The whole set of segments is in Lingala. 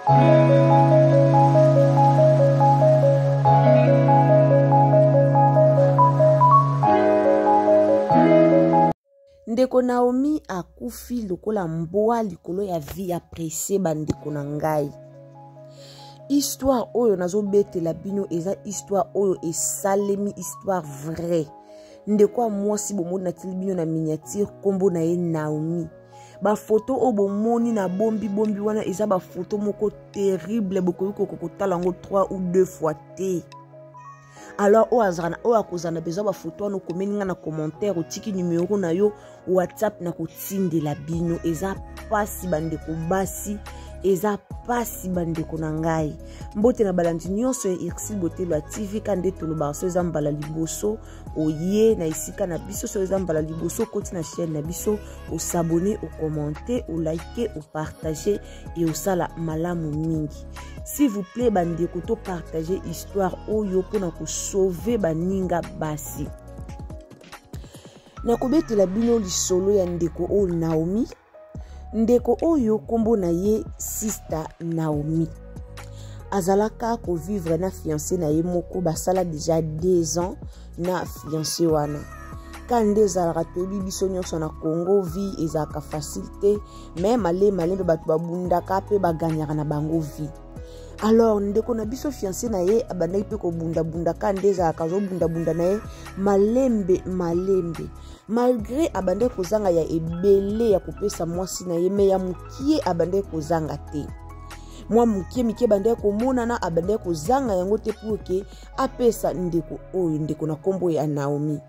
Ndeko Naomi akufi lokola mbwa likolo ya vie ya presse. Bandeko na ngai, histoire oyo nazobetela bino eza histoire oyo esalemi, histoire vraie. Ndeko ya mwasi bomoni natili bino na miniature, nkombo na ye Naomi. Bafoto oyo bomoni na bombi bombi wana eza bafoto moko terrible, bokoki koka kotala yango 3 ou 2 fois te. Alors oyo azala oyo akozala na besoin bafoto wana, okomeli nga na commentaire, otiki numero na yo WhatsApp, na kotindela bino. Eza mpasi bandeko basi, eza mpasi bandeko na ngai. Mbote na balandi nyonso ya Irsil Botelo ya TV. Ka nde tolobaka, so eza mbala liboso oye na esika na biso, so eza mbala liboso okoti na chaîne na biso, osabone, okommente, olike, opartage e osala malamu mingi. S'il vous plaît bandeko, topartage histoire oyo mpona kosauve baninga basi. Nakobetela bino lisolo ya ndeko oyo Naomi. Ndeko oyo nkombo na ye Sista Naomi, azalaka kovivre na fiancé na ye moko. Basala deja 2 ans na fiancé wana. Ka nde ezalaka, toyebi biso nyonso na Congo, vie ezalaka facile te, me malembe malembe bato babundaka mpe baganyaka na bango vie. Alors ndeko na biso, fiancé na ye abandaki mpe kobundabunda. Ka nde ezalaka, azobundabunda na ye malembe malembe, malgré abandaki kozanga ya ebele ya kopesa mwasi na ye, me ya mokie abandaki kozanga te. Mwa mokie mike abandaki komonana, abandaki kozanga yango te pour ke apesa ndeko oyo, ndeko na nkombo ya Naomi.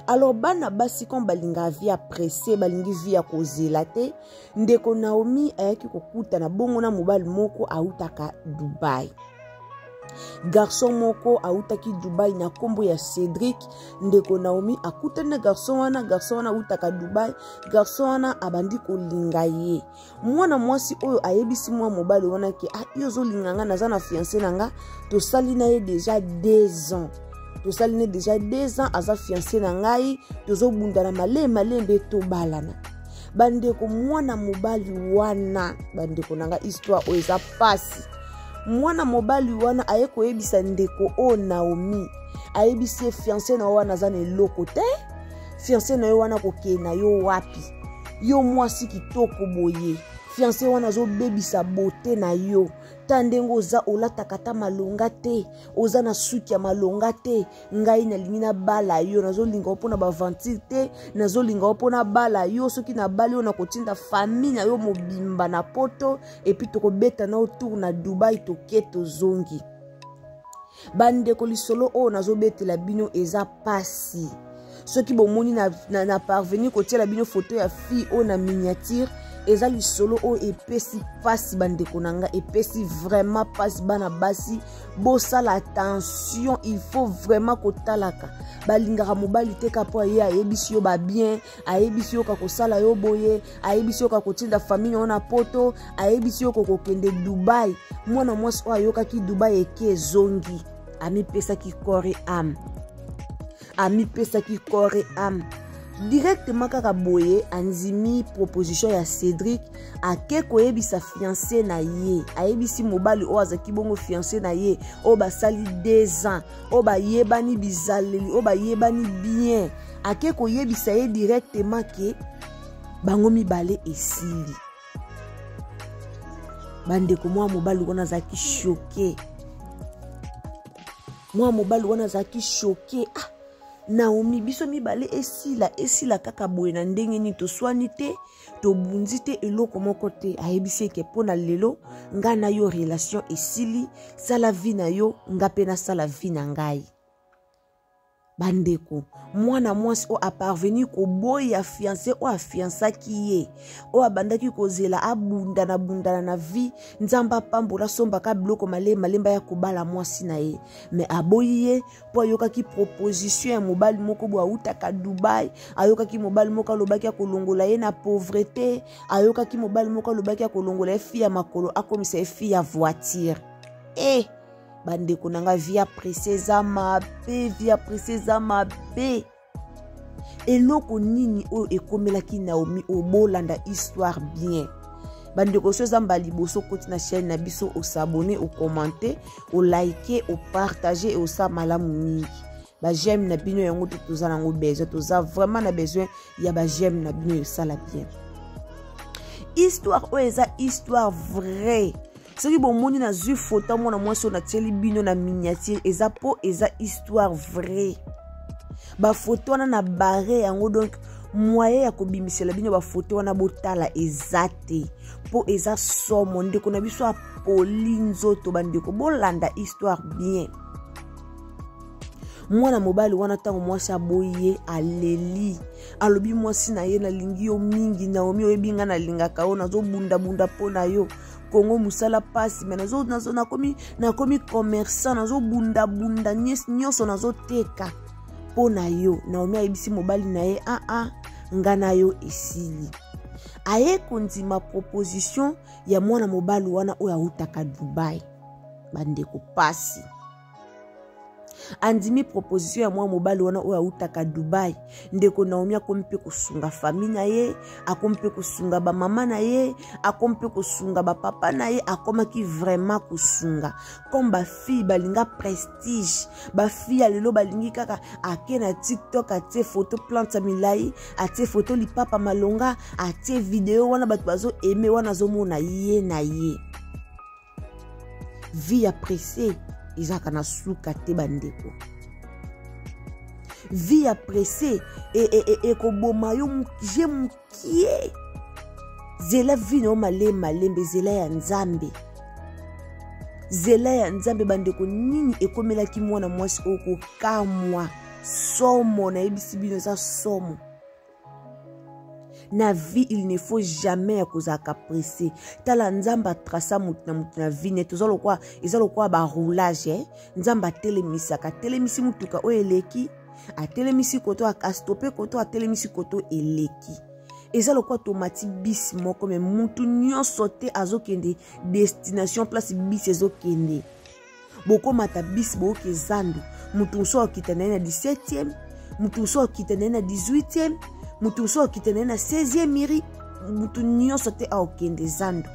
Alors bana basi, comme balingaka vie ya presse, balingi vie ya kozela te, ndeko Naomi ayaki kokutana bongo na mobali moko autaka Dubai. Garçon moko autaki Dubai na nkombo ya Cédric. Ndeko Naomi akutani na garçon wana. Garçon wana autaka Dubai. Garçon wana abandi kolinga ye. Mwana mwasi oyo ayebisi mwa mobali wana ke: "Ah, yo ozolinga nga, naza na fiancé na nga, tosali na ye deja 2 ans, tosali na ye deja 2 ans, aza fiancé na ngai, tozobundana malembe malembe tobalana." Bandeko, mwana mobali wana, bandeko na ngai, histoire oyo eza pasi. Mwana mobali wana aye koyebisa ndeko oyo Naomi, ayebisi ye: "Fiancé na yo wana aza na eloko te. Fiancé na yo wana kokende na yo wapi? Yo mwasi kitoko boye, fiancé wana azobebisa bote na yo. Ta ndenge oza, olataka ata malonga te, oza na suki ya malonga te. Ngai nalingi nabala yo, nazolinga yo mpo na baventure te, nazolinga yo mpo nabala yo. Soki nabali yo, nakotinda famille na yo mobimba na Poto, et puis tokobeta na yo tour na Dubai, toke tozongi." Bandeko, lisolo oyo nazobetela bino eza pasi. Soki bomoni na parvenir kotiela bino foto ya fille oyo na miniature, eza lisolo oyo epesi mpasi. Bandeko na ngai, epesi vraiment mpasi. Bana basi, bosala attention, il faut vraiment kotalaka. Balingaka mobali te ka mpo aye ayebisi yo babien, ayebisi yo ka kosala yo boye, ayebisi yo ka kotinda famille na yo na Poto, ayebisi yo kokokende Dubai. Mwana mwasi oyo ayokaki Dubai eke ezongi, amipesaki corps et âme, amipesaki corps et âme directement. Kaka boye andimi proposition ya Cédric. Ake koyebisa fiancé na ye, ayebisi mobali oyo azalaki bongo fiancé na ye, oyo basali 2 ans, oyo bayebani bizaleli, oyo bayebani bien. Ake koyebisa ye directement ke bango mibale esili. Bandeko, mwa mobali wana azalaki choqué, mwa mobali wana azalaki choqué: "Ah, Naomi, biso mibale esila, esila kaka boye na ndenge nini? Toswani te, tobundi te, eloko moko te." Ayebisi eke: "Mpo na lelo, ngai na yo relation esili. Sala vie na yo, nga mpe nasala vie na ngai." Bandeko, mwana mwasi oyo aparvenir koboya fiancé oyo afiansaki ye, oyo abandaki kozela abundana bundana na vie, Nzambe apambola, asombaka biloko malembe malembe ya kobala mwasi na ye, me aboyi ye mpo ayokaki proposition ya mobali moko boye awutaka Dubai. Ayokaki mobali moko alobaki akolongola ye na pauvreté. Ayokaki mobali moko alobaki akolongola ye fille ya makolo, akomisa ye fille ya voiture. E bandeko na nga, vie ya presse eza mabe, vie ya presse eza mabe. Eloko nini oyo ekomelaki Naomi oyo? Bolanda histoire bien. Bandeko, so eza mbala liboso okoti na chaîne na biso, osabone, okommente, olike, opartage e osala malamu mingi. Bajeme na bino yango te toza nango besoin, toza vraiment na besoin ya bajeme na bino, esala bien. Histoire oyo eza histoire vraie. Soki bomoni nazwi foto mwana mwasi oyo natieli bino na miniature, eza mpo eza histoire vraie. Bafoto wana na bare yango, donc moyen ya kobimisela bino bafoto wana botala eza te, mpo eza somo. Ndeko na biso apoli nzoto. Bandeko, bolanda histoire bien. Mwana mobali wana, ntango mwasi aboyi ye, aleli, alobi mwasi na ye: "Nalingi yo mingi, Naomi, oyebi ngai nalingaka yo, nazobundabunda mpo na yo. Kongo mosala mpasi, me nakomi, nakomi commerçant, nazobundabunda nyonso, nazoteka mpo na yo." Naomi ayebisi mobali na ye: "Aa, ah, ah, nga na yo esili." Aye kondima proposition ya mwana mobali wana oyo awutaka Dubai. Bandeko, pasi. Andimi proposition ya mwana mobali wana oyo awutaka Dubai. Ndeko Naomi akomi mpe kosunga famille na ye, akomi mpe kosunga bamama na ye, akomi mpe kosunga bapapa na ye. Akomaki vraiment kosunga comme bafille balinga prestige. Bafille ya lelo balingi kaka ake na TikTok, atie foto plante ya milai, atie foto lipapa malonga, atie video wana, bato bazo aime wana, azomona ye na ye. Vie ya presse ezalaka na suka te. Bandeko, vie ya presse ekoboma e, e, yo je mokie. Zela vie na yo malembe malembe, zela ya Nzambe, zela ya Nzambe. Bandeko, nini ekomelaki mwana mwasi oyo? Kokamwa, somo, nayebisi bino, eza somo. Na vie, il ne faut jamais ya kozalaka pressé. Tala, Nzambe atrasa motu na motu na vie ne. Toza lokwa, eza lokwa baroulage, eh? Nzambe atelemisaka, atelemisi motuka oyo eleki, atelemisi koto, astope koto, atelemisi koto eleki. Eza lokwa tomati bisi moko, me mutu nyonso te azokende destination place bisi ezokende. Bokomata bisi, boyoka ezando, moto mosusu akokita na ye na 17e, moto mosusu akokita na ye na 18e, moto mosusu akokita na ye na 16e miri. Moto nyonso te akokende zando.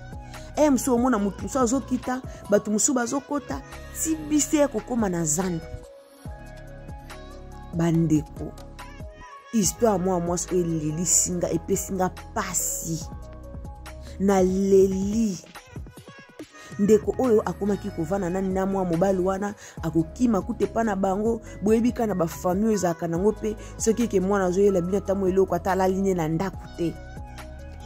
E mosusu omona moto mosusu azokita, bato mosusu bazokota, ti bisi ya kokóma na zando. Bandeko, histoire mwa mwasi oyo elelisi nga, epesi nga pasi, naleli. Ndeko oyo akomaki kovanda nani na mwa mobali wana, akokima kuta epa na bango. Boyebi kaka na bafamille oyo ezalaka nango mpe, soki eke mwana azoyela bino ata mwa eloko, ata alali ne na ndako te.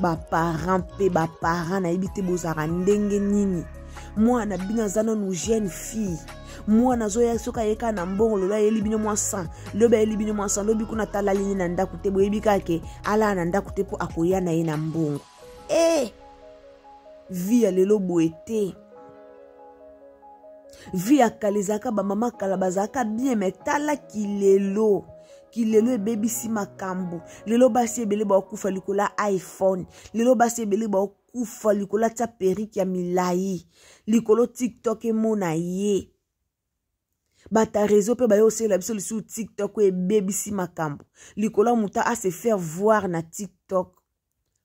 Baparent mpe baparent, nayebi te bozalaka ndenge nini. Mwana bino aza nanu jeune fille, mwana azoya, soki ayeka na mbongo lelo, ayeli bino mwa 100, lobi ayeli bino mwa 100, lobi kuna atalali ne na ndako te. Boyebi kaka ke alala na ndako te mpo akoya na ye na mbongo. E eh! Vie ya lelo boye te. Vie ya kala ezalaka, bamama kala bazalaka bien, me tala kilelo. Kilelo ebebisi makambo. Lelo basi ebele baokufa likolo ya iPhone, lelo basi ebele baokufa likolo atia perike ya milai, likolo TikTok emona ye. Bata réseau mpe baye osalela biso lisusu TikTok oyo ebebisi makambo, likolo ya moto ase faire voir na TikTok,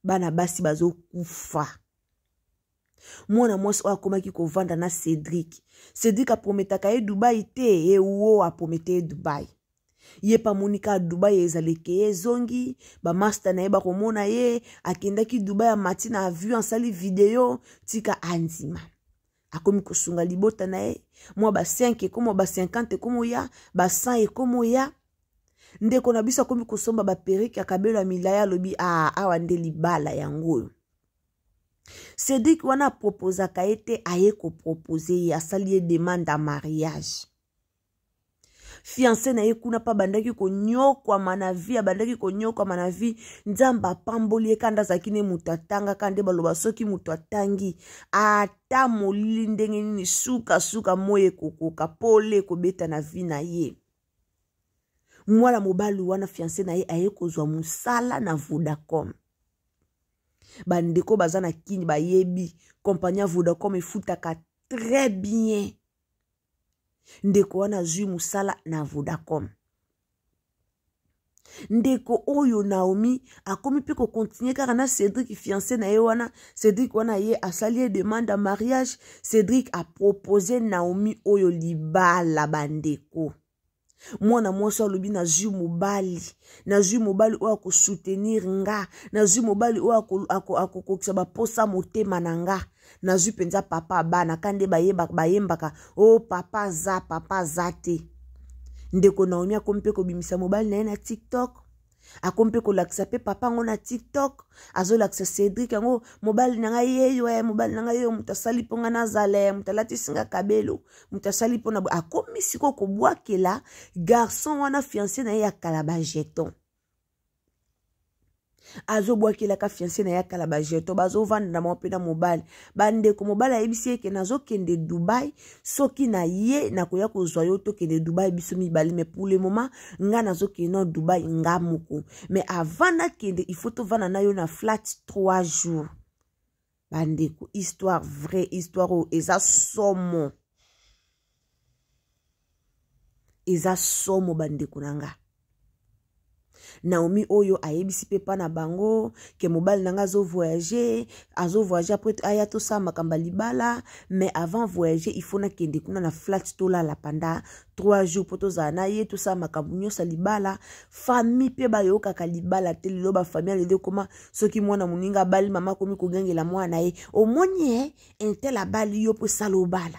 bana basi bazokufa. Mwana mwasi oyo akomaki kovanda na Cédrik. Cédrik aprometaka ye Dubai te, ewo apromete ye Dubai. Ye mpe amoni kaka Dubai ezaleke ye, ezongi bamaster na ye bakomona ye. Akendaki Dubai, amati na avion, asali video, tika andima. Akomi kosunga libota na ye, mwa ba 5 ekoma ba 50, ekomoya ba 100, ekomoya. Ndeko na biso akomi kosomba baperike ya kabelo ya milai. Alobi: "Ah, awa nde libala yango oyo." Cédrik wana aproposaka ye te, aye kopropose ye, asali ye demande ya mariage. Fiance na ye kuna mpe abandaki konyokwama na vie, abandaki konyokwama na vie. Nzambe apamboli ye kanda, azalaki ne moto atangaka. Nde baloba soki moto atangi, ata molili ndenge nini, sukasuka moi ekokoka, pole ekobeta na vie na ye. Mwana mobali wana, fiance na ye, aye kozwa mosala na Vodacom. Bandeko baza na Kini bayebi kompagnie ya Vodacom efutaka très bien. Ndeko wana azwi mosala na Vodacom. Ndeko oyo Naomi akomi mpe kokontinue kaka na Cédric, fiancé na ye wana. Cédric wana ye asali ye demande ya mariage. Cédric apropose Naomi oyo libala. Bandeko, mwana mwasi alobi: "Nazwi mobali, nazwi mobali oyo akosoutenir nga, nazwi mobali oyo akokokisa baposa motema na nga, nazwi mpenza papa bana." Ka nde bayembaka o oh, papa aza, papa aza te. Ndeko Naomi akomi mpe kobimisa mobali na ye na TikTok, akomi mpe kolakisa mpe papa yango na TikTok. Azolakisa Cédrik yango: "Mobali na ngai yeyo, e mobali na ngai yeyo, moto asali mpo ngai nazala, ye moto alatisi nga kabelo, moto asali mpo na." Akomi sikoyo kobwakela garçon wana, fiancé na ye ya kala, bajeton. Azobwakelaka fiancé na ye akala bajeton. Bazovanda na bango mpe na mobali. Bandeko, mobali ayebisi ye ke: "Nazokende Dubai, soki na ye nakoya kozwa yo, tokende Dubai biso mibale. Mais pour le moment nga nazokende na Dubai nga moko, mais avant nakende, il faut tovanda na yo na flat 3 jours." Bandeko, histoire vraie, histoire oyo eza somo, eza somo. Bandeko na nga, Naomi oyo ayebisi mpe mpa na bango ke: "Mobali na nga azovoyage, azovoyage, après aya tosala makambo ya libala. Mais avant voyage, il faut nakende kuna na flat, tolala pendant 3 jours mpo tozala na ye, tosala makambo nyonso ya libala." Famille mpe bayokaka libala te. Lelo bafamille alelo ekoma, soki mwana moninga abali, mama akomi kogangela mwana ye: "Omoni, e un tel abali, yo mpo esala obala."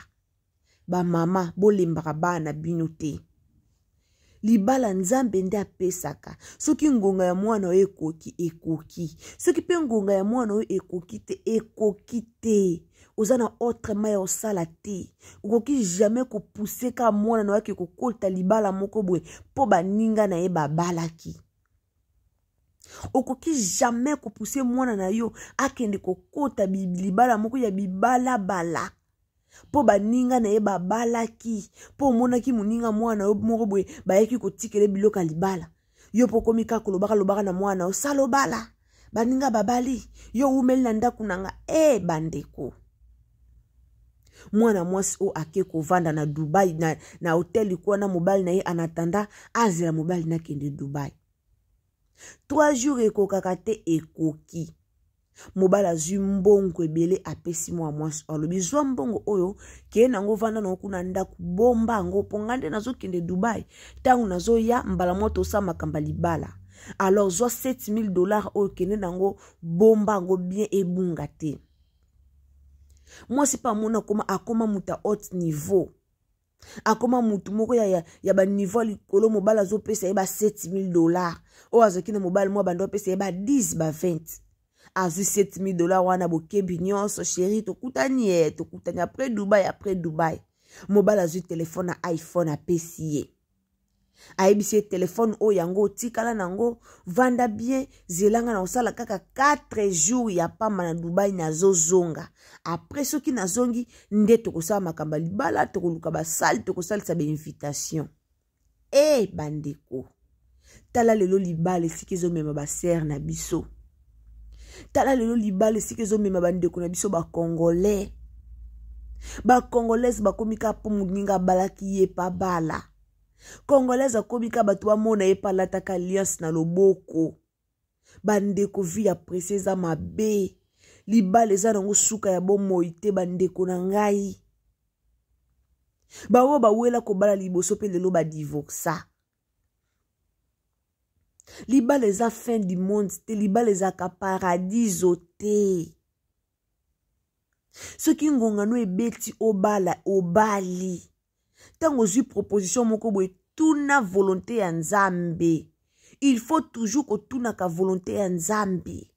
Bamama, bolembaka bana na bino te. Libala, Nzambe nde apesaka. Soki ngonga ya mwana oyo ekoki, ekoki. Soki mpe ngonga ya mwana oyo ekoki te, ekoki te. Oza na autrement ya kosala te. Okoki jamais kopuse ka mwana na yo ake kokota libala moko boye mpo baninga na ye babalaki. Okoki jamais kopuse mwana na yo akende kokota libala moko ya bibalabala mpo baninga na ye babalaki, mpo omonaki moninga mwana yo moko boye bayaki kotikela biloko ya libala, yo mpo okomi kaka kolobaka lobaka na mwana yo: "Sala obala, baninga babali, yo umeli na ndako na nga." E bandeko, mwana mwasi oyo ake kovanda na Dubai na hotel kuna, mobali na ye anatanda, azela mobali nakende Dubai. 3 jours ekokaka te, ekoki. Mobali azwi mbongo ebele, apesi mwa mwasi, alobi: "Zwa mbongo oyo, kee nango, vanda nango kuna ndako, bomba yango, mpo ngai nde nazokende Dubai. Ntango nazoya, mbala moko tosala makambo ya libala. Alors zwa 7000 $ oyo, kende nango, bomba yango bien, ebunga te." Mwasi mpe amoni akoma, akoma moto ya haute niveau, akoma mutu moko ya baniveau ya likolo. Mobali azopesa ye ba 7000 $. Oyo azalaki na mobali mwa bando apesa ye ba 10, ba 20. Azwi 7000 $ wana, bokebi nyonso: "Chéri, tokutani ye, tokutani après Dubai." Après Dubai, mobali azwi telefone na iPhone, apesi ye, ayebisi ye: "Telefone oyo yango, otikala nango, vanda bien, zelanga na kosala kaka 4 jours ya pamba na Dubai, nazozonga. Après soki nazongi nde tokosala makambo ya libala, tokoluka basale, tokosalisa bainvitation." E bandeko, tala lelo libala esika ezomema basere na biso. Tala lelo libala esika ezomema bandeko na biso bacongolais, bacongolaise. Bakomi kaka mpo moninga abalaki, ye pa bala. Congolaise akomi kaka bato bamona ye mpe alataka alliance na loboko. Bandeko, vie ya presse eza mabe. Libala eza nango suka ya bomoi te. Bandeko na ngai, baoyo bawela kobala liboso mpe lelo badivorsa. Libala eza fin du monde te, libala ezalaka paradiso te. Soki ngongano ebeti, obala, obali. Ntango ozwi proposition moko boye, tuna volonté ya Nzambe. Il faut toujours kotunaka volonté ya Nzambe.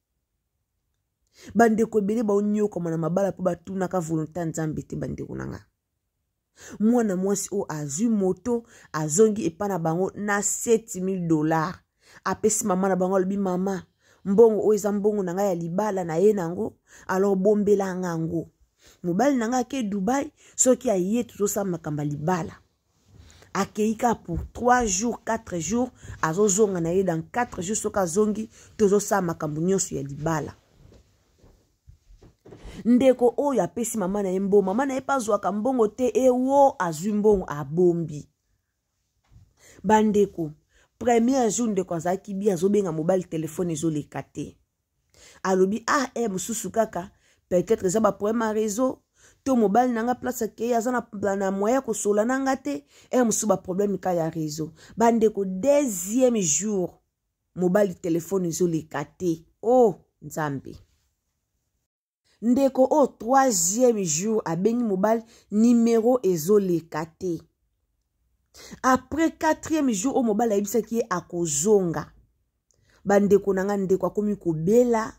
Bandeko ebele baonyokama na mabala mpo batunaka volonté ya Nzambe te. Bandeko na nga, mwana mwasi oyo azwi moto, azongi epai na bango na 7000 $, apesi mama na bango, alobi: "Mama, mbongo oyo eza mbongo na ngai ya libala na ye nango, alors bombela nga yango. Mobali na ngai ake Dubai, soki aye tozosala makambo ya libala." Akei kaka pour 3 jours, 4 jours, azozonga na ye dans 4 jours. Soki azongi, tozosala makambo nyonso ya libala. Ndeko oyo apesi mama na ye mbongo, mama na ye mpe azwaka mbongo te. Ewo azwi mbongo, abombi. Bandeko, Premier jour ndeko azalaki bi azobenga mobali, telefone ezoleka te. Alobi ah, e mosusu kaka peut-être eza baproblème ya réseau, to mobali na nga place akei aza na moyen ya kosola na nga te, e mosusu baproblème ka ya réseau. Bandeko, deuxième jour mobali telefone ezoleka te. Oh Nzambe! Ndeko oyo troisième jour abengi mobali, nimero ezoleka te. Après quatrième jour oyo mobali ayebisaki ye akozonga, bandeko na nga, ndeko akomi kobela,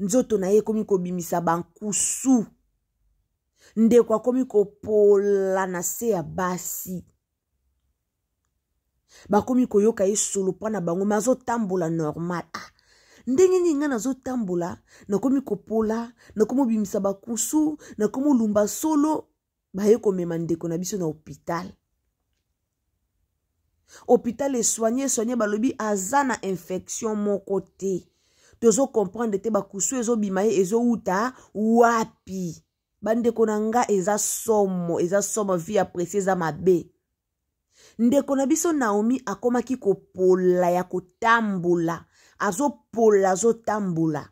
nzoto na ye ekomi kobimisa bankusu, ndeko akomi kopola na se ya basi, bakomi koyoka ye solo mpo na bango, me azotambola normal. Ah, ndenge nini ngai nazotambola, nakomi kopola, nakomi obimisa bakusu, nakomi olumba solo? Baye komema ndeko na biso na hôpital. Hôpital esoigne, esoigne, balobi aza na infection moko te, tozo comprendre te bakusu ezobima ye ezowuta wapi. Bandeko na nga, eza somo, eza somo, vie ya presse eza mabe. Ndeko na biso Naomi akomaki kopola ya kotambola, azopola, azotambola.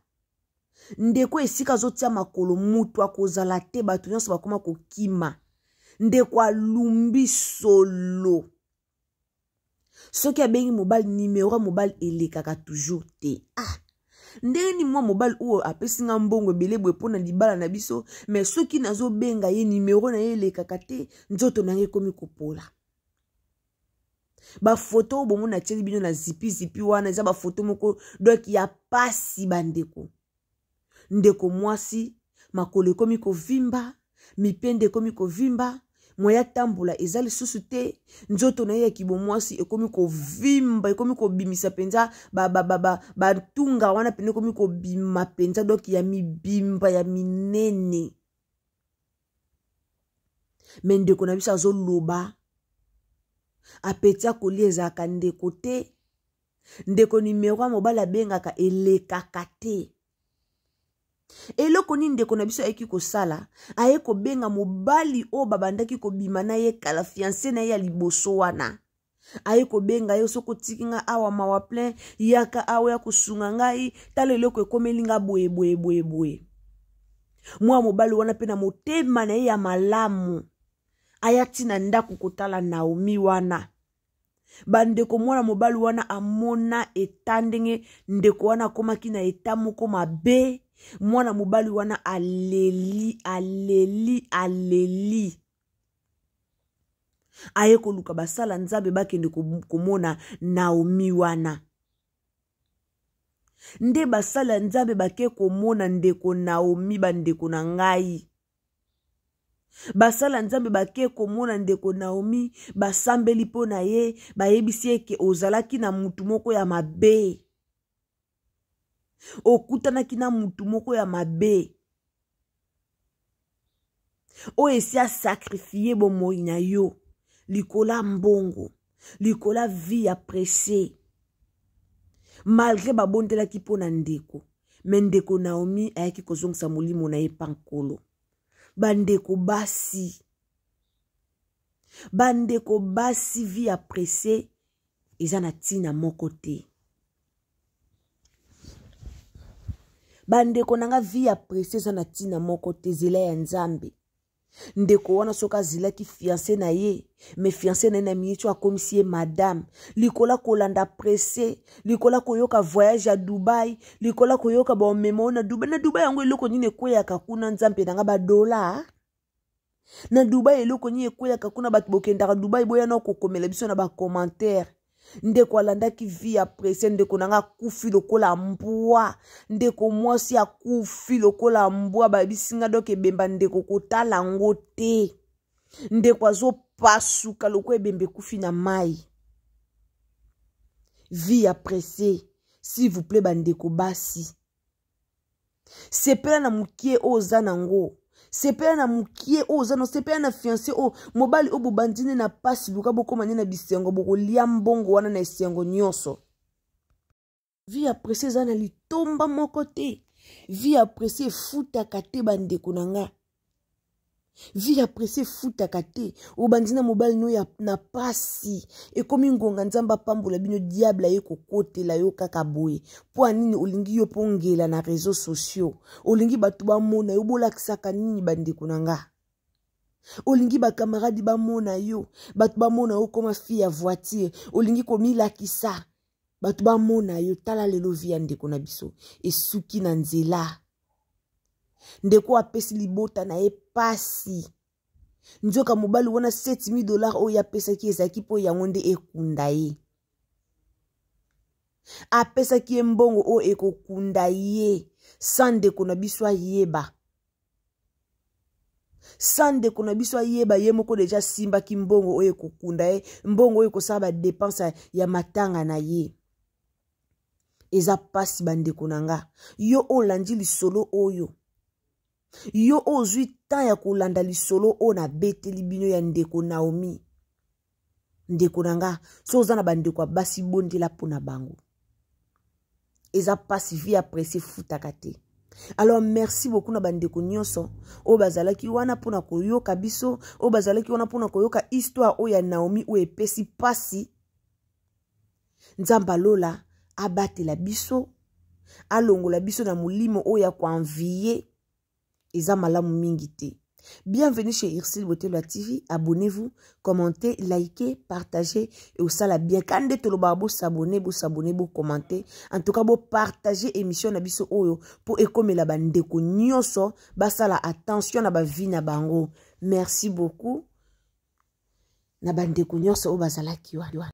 Ndeko, esika azotia makolo mutu akozala te, bato nyonso bakoma kokima. Ndeko alumbi solo. Soki abengi mobali, nimero ya mobali elekaka toujours te. Ah, ndenge nini mwa mobali oyo apesi nga mbongo ebele boye mpo na libala na biso, me soki nazobenga ye, nimero na ye elekaka te? Nzoto na ngai ekomi kopola. Bafoto oyo bomoni atieli bino na zipizipi wana eza bafoto moko donc ya pasi, bandeko. Ndeko mwasi makolo ekomi kovimba, mipende ekomi kovimba, moya tambola eza lisusu te, nzoto na ye ya kibomwasi ekomi kovimba, ekomi kobimisa mpenza bantunga wana mpenza, ekomi kobima mpenza donc ya mibimba ya minene. Me ndeko na biso azoloba apeti akolia ezalaka ndeko te. Ndeko, nimero ya mobali abengaka elekaka te. Eloko nini ndeko na biso ayeki kosala? Aye kobenga mobali oyo babandaki kobima na ye kala, fiance na ye ya liboso wana. Aye kobenga ye: soki otiki nga awa, mawa plein, yaka awa ya kosunga ngai, tala eloko ekomeli nga boye boye boye boye. Mwa mobali wana mpe na motema na ye ya malamu aya ntina ndako kotala Naomi wana. Bandeko, mwana mobali wana amona eta ndenge ndeko wana akomaki na eta moko mabe. Mwana mobali wana aleli, aleli, aleli. Aye koluka basala Nzambe bakende komona Naomi wana. Nde basala Nzambe bake komona ndeko Naomi. Bandeko na ngai, basala Nzambe bake komona ndeko Naomi, basambeli mpo na ye, bayebisi eke ozalaki na mutu moko ya mabe, okutanaki na mutu moko ya mabe oyo esi asakrifie bomoi na yo likolo ya mbongo, likolo ya vie ya presse. Malgré babondelaki mpo na ndeko, me ndeko Naomi ayaki kozongisa molimo na ye pa Nkolo. Bandeko basi, bandeko basi, vie ya presse eza na ntina moko te. Bandeko na nga, vie ya presse eza na ntina moko te. Zela ya Nzambe. Ndeko wana soki azelaki fiance na ye, me fiance na ye na miniti oyo akomisi ye madame, likola kolanda presse, likola koyoka voyage ya Dubai, likola koyoka baomema oyo na Dubai. Na Dubai yango eloko nini ekweyaka kuna? Nzambe na nga, badola na Dubai, eloko nini ekweyaka kuna? Bato bokendaka Dubai, boya na kokomela biso na bacommentaire. Ndeko alandaki vie ya presse, ndeko na nga akufi lokola mbwa. Ndeko mwasi akufi lokola mbwa. Bayebisi nga donc ebemba ndeko kotala yango te, ndeko azopasuka lokola ebemba ekufi na mai. Vie ya presse, s'il vous plaît, bandeko basi, sepela na mokie oyo oza nango, sepela na mokie oyo oza na, sepela na fiance oyo, mobali oyo bobandi nde na pasi, luka bokóma nde na bisengo, bokolia mbongo wana na esengo nyonso. Vie ya presse eza na litomba moko te, vie ya presse efutaka te. Bandeko na nga, Vie ya presse efutaka te. Obandi na mobali no ya na pasi, ekomi ngonga Nzambe apambola bino, diable aye kokotela yo kaka boye. Mpo ya nini olingi yo mpo ngela na réseaux sociaux? Olingi bato bamona yo, bolakisaka nini bandeko na nga? Olingi bakamaradi bamona yo, bato bamona yo koma fille ya voiture, olingi komilakisa, bato bamona yo. Tala lelo vie ya ndeko na biso esuki na nzela. Ndeko apesi libota na ye pasi. Nzoka mobali wana 7000 dollars oyo apesaki ezalaki mpo yango nde ekunda ye. Apesaki ye mbongo oyo ekokunda ye sans ndeko na biso ayeba, sans ndeko na biso ayeba. Ye moko deja asimbaki mbongo oyo ekokunda ye, mbongo oyo ekosala badepense ya matanga na ye. Eza mpasi, bandeko na nga. Yo olandi lisolo oyo, yo ozwi temps ya kolanda lisolo oyo nabeteli bino ya ndeko Naomi. Ndeko na nga, so oza na bandeko ya basi, bondela mpo na bango. Eza mpasi, vie ya presse efutaka te. Alors merci beaucoup na bandeko nyonso oyo bazalaki wana mpona koyoka biso, oyo bazalaki wana mpona koyoka histoire oyo ya Naomi oyo epesi mpasi. Nzambe alola abatela biso, alongola biso na molimo oyo ya koenvier. Eza malamu mingi te. Bienvenue chez Ursule Botelwa TV. Abonnez-vous, commentez, likez, partagez et osala bien. Kande toloba, bo s'abonner, bo s'abonner, bo commenter. En tout cas, bo partager émission na biso oyo po ekomela bandeko nyonso basala attention na ba vie na bango. Merci beaucoup na bandeko nyonso oyo bazalaki wana.